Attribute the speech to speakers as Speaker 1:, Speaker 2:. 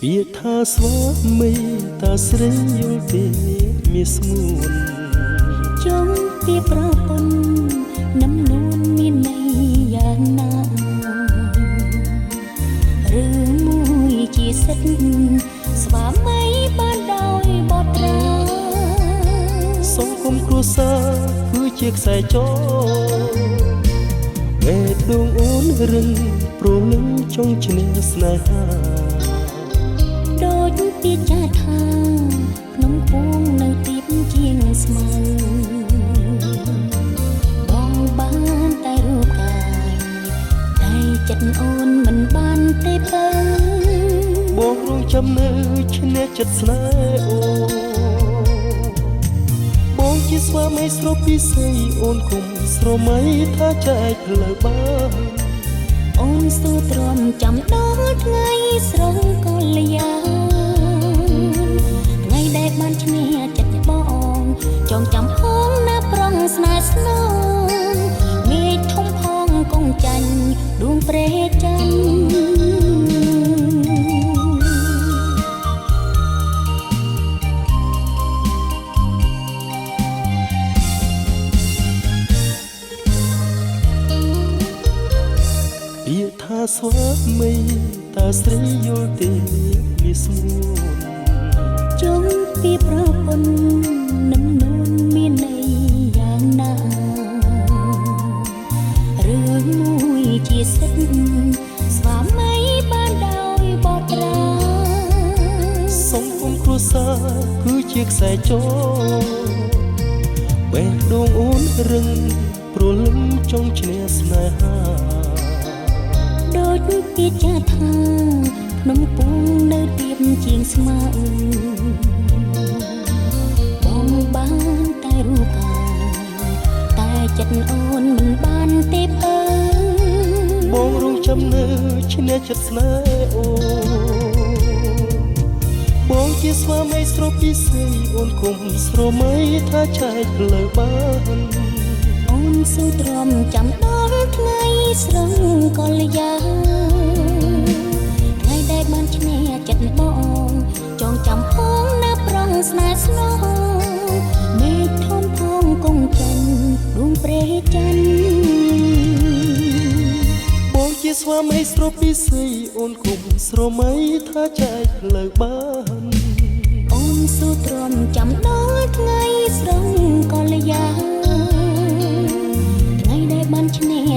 Speaker 1: ពាក្យថាស្វាមីតើស្រីយល់ទេមានស្ងួន
Speaker 2: ចង់ពីប្រពន្ធនឹមនួនមានន័យយ៉ាងណាឬមួយជាសិទ្ធស្វាមីបានដោយបត្រា
Speaker 1: សង្គមគ្រួសារគឺជាខ្សែចងបេះដូងអូនរឹងព្រលឹងចង់ឈ្នះស្នេហា
Speaker 2: ដូចពាក្យចាថាភ្នំពួងនៅទីបជាងស្មៅបងបានតែរូបកាយតែចិត្តអូនមិនបានទេពៅ
Speaker 1: បងរងចាំនៅឈ្នះចិត្តស្នេហ៍អូបងជាស្វាមីស្រូបពិសីអូនគុំស្រមៃថាចែកផ្លូវបាន
Speaker 2: អូនស៊ូទ្រាំចាំដល់ថ្ងៃស្រងកល្យានថ្ងៃដែលបានឈ្នះចិត្តបងចងចាំផងណាប្រងស្នេហ៍ស្នងមេឃធំផងកងចាញ់ដួងព្រះច័ន្ទ
Speaker 1: ពាក្យថាស្វាមីតើស្រីយល់ទេមានស្ងួន
Speaker 2: ចង់ពីប្រពន្ធនឹមនួនមានន័យយ៉ាងណារឿងមួយជាសិទ្ធស្វាមីបានដោយបត្រា
Speaker 1: សង្គមគ្រួសារគឺជាខ្សែចងបេះដូងអូនរឹងព្រលឹងចង់ឈ្នះស្នេហា
Speaker 2: ដូចពាក្យចាថាភ្នំពងនៅទៀបជាងស្មៅបងបានតែរូបកាយតែចិត្តអូនមិនបានទេពៅ
Speaker 1: បងរងចាំនៅឈ្នះចិត្តស្នេហ៍អូបងជាស្វាមីស្រូបពិសីអូនគុំស្រមៃថាចែកផ្លូវបាន
Speaker 2: អូនស៊ូទ្រាំចាំដល់ថ្ងៃស្រងកល្យានថ្ងៃដែលបានឈ្នះចិត្តបងចងចាំផងណាប្រងស្នេហ៍ស្នងមេឃធំផងកងចាញ់ដួងព្រះច័ន្ទ
Speaker 1: បងជាស្វាមីស្រូបពិសីអូនគុំស្រមៃថាចែកផ្លូវបាន
Speaker 2: អូនស៊ូទ្រាំចាំដល់ថ្ងៃស្រងកល្យានថ្ងៃដែលបានឈ្នះ